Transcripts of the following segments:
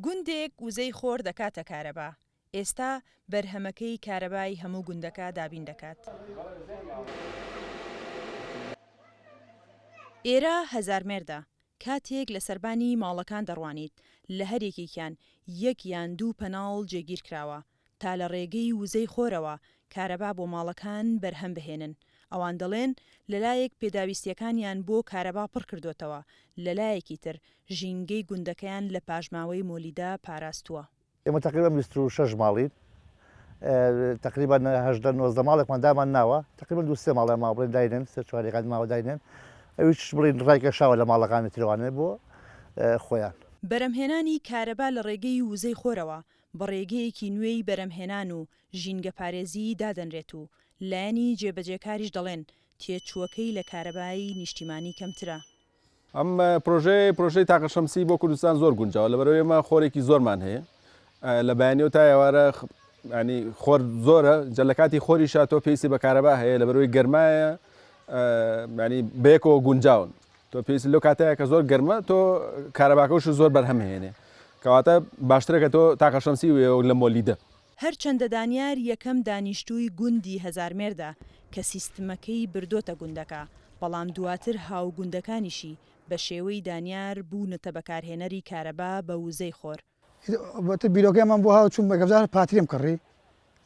گوندێک وزەی خۆر دەکاتە کارەبا، ئێستا بەرهەمەکەی کارەبای هەموو گوندەکە دابین دەکات. ئێرە هەزارمێردە، کاتێک لە سەربانی ماڵەکان دەڕوانیت، لە هەر یەکێکیان یەک یان دوو پەناڵ جێگیر کراوە، تا لە ڕێگەی وزەی خۆرەوە کارەبا بۆ ماڵەکان بەرهەم بهێنن. ئەوان دەڵێن، لەلایەک پێداویستییەکانیان بۆ کارەبا پڕکردۆتەوە، لەلایەکی تر ژینگەی گوندەکەیان لە پاشماوەی مۆلیدە پاراستووە. ئێمە تەقریبەن 26 ماڵین تەقریبەن 18 19 ماڵێکمان دامان ناوە تەقریبەن دوو سێ ماڵیان ماوە بڵێن داینێن سێ چوارێکان ماوە داینێن ئەویش بڵێن ڕایکێشاوە لە ماڵەکانی ترەوانێ بۆ خۆیان. بەرەمهێنانی کارەبا لە ڕێگەی وزەی خۆرەوە بە ڕێگەیەکی نوێی بەرەمهێنان و ژینگەپارێزی دادەنرێت و لایەنی جێبەجێکاریش دەڵێن تێچووەکەی لە کارەبای نیشتیمانی کەمترە. ئەم پرۆژەیە پرۆژەی تاقە شەمسی بۆ کوردستان زۆر گونجاوە لەبەرەوەی ئێمە خۆرێکی زۆرمان هەیە لە بەیانیەوە تا ئێوارە ینی خۆر زۆرە جە لە کاتی خۆریشا تۆ پێویستی بە کارەبا هەیە لەبەرەوەی گەرمایە ینی بەیەکەوە گونجاون تۆ پێویست لەو کاتەیە کە زۆر گەرمە تۆ کارەباکەوش زۆر بەرهەم هێنێ کەواتە باشترە کە تۆ تاقە شەمسی لە مۆلیدە. هەرچەندە دانیار یەکەم دانیشتووی گوندی هەزارمێردە کە سیستمەکەی بردۆتە گوندەکە، بەڵام دواتر هاوگوندەکانیشی بە شێوەی دانیار بوونەتە بەکارهێنەری کارەبا بە وزەی خۆر. ئیتر بیرۆکەیەمان بۆ هات چووم یەکەمجار پاتریم کڕی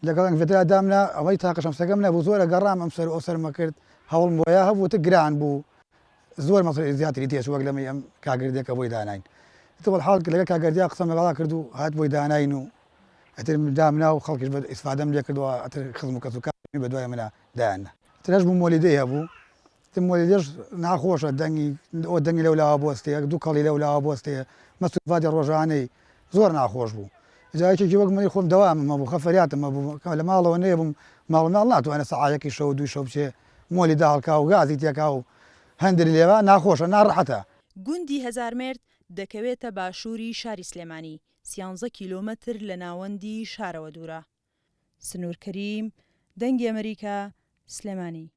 لەگەڵ ئەنگڤێترا دامنا ئەوەی تاقە شەمسەکەم نەبوو زۆر ئەگەڕام ئەم سەر و ئەو سەرم ئەکرد هەوڵم بۆیا هەبوو ئیتر گران بوو زۆر مەسرەفی زیاتری تێچوو وەک لەمەی ئەم کاگردێکە بۆی داناین ئیتر وەلحاڵ لەگەڵ کاگردیا قسەم لەگەڵا کرد و هات بۆی داناین و ئیتر من دامنا و خەڵکیش بە ئیسفادەم لێ کردووە ئیتر خزم و کەس و کارمی بە دوای منا دایاننا. ئیتر هەش بوو مۆلیدەی هەبوو ئیتر مۆلیدەش ناخۆشە دەنگی ئەو دەنگی لەو لاوە بۆستێ دوو کەڵی لەو لاوە بۆستێ مەسروفاتی ڕۆژانەی زۆر ناخۆش بوو جا یەکێکی وەک منی خۆم دەوامم هەبوو خەفەریاتم هەبوو کە لە ماڵەوە نەیبووم ماڵ و مناڵ ناتوانێ سەعات یەکی شەو دووی شەو بچێ مۆلیدە هەڵکا و گازی تێکا و هەندری لێبا ناخۆشە ناڕەحەتە. گوندی هەزارمێرد دەکەوێتە باشووری شاری سلێمانی، سیانزە کیلۆمەتر لە ناوەندی شارەوە دوورە. سنوور کەریم، دەنگی ئەمەریکا، سلێمانی.